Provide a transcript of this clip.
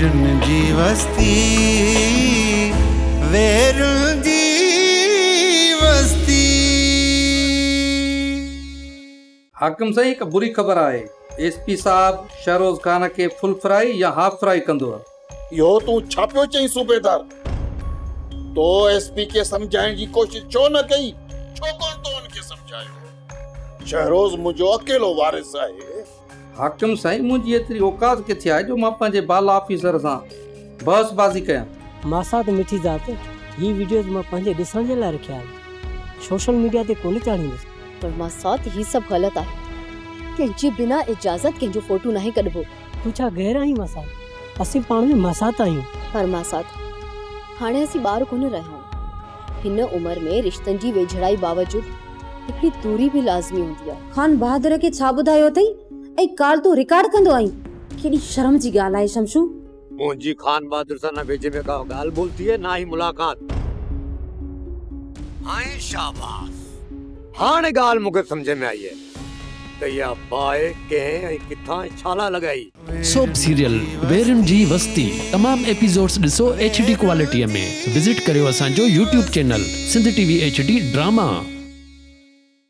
ويرن جي وستي ويرن جي وستي. حاڪم سائين هڪ بري خبر آهي ايس پي صاحب شهروز خان کي فل فرائي يا هاف فرائي ڪندو. اهو تون ڇا پيو چئين صوبيدار؟ تو ايس پي کي سمجهائڻ جي ڪوشش ڇو نه ڪئي؟ ڇو ڪونه تو ان کي سمجهايو؟ شهروز منهنجو اڪيلو وارث آهي. حاڪم سائين منهنجي ايتري اوقات ڪٿي آهي جو مان پنهنجي بالا آفيسر سان بحث بازي ڪيان. ماسات مٺي ذات هي وڊيوز مان پنهنجي ڏسڻ جي لاء رکيا آهن سوشل ميڊيا تي ڪونه چاڙهيندس. پر ماسات هي سڀ غلط آهي ڪنهن جي بنا اجازت ڪنهن جو فوٽو ناهي ڪڍبو. تون ڇا غير آهين ماسات اسين پاڻ ۾ ماسات آهيون. پر ماسات هاڻي اسين ٻار ڪونه رهيا آهيون هن عمر ۾ رشتن جي ويجهڙائي باوجود هڪڙي دوري به لازمي هوندي آهي. خان بهادر کي ڇا ٻڌايو اٿئي ۽ ڪالهه تون رڪارڊ ڪندو آهين ڪيڏي شرم جي ڳالهه آهي شمشو. منهنجي خان بهادر سان نه ويجهي ۾ ڪا ڳالهه ٻولهه ٿي آهي نه ئي ملاقات. هائين شاباس هاڻي ڳالهه مون کي سمجهه ۾ آئي آهي ته اها باهه ڪنهن ۽ ڪٿان ۽ ڇا لاء لڳائي. سوپ سيريل ويرين جي وستي تمام ايپيسوڊس ڏسو ايڇ ڊي ڪوالٽي ۾ وزٽ ڪريو اسان جو YouTube channel Sindh T V H D drama.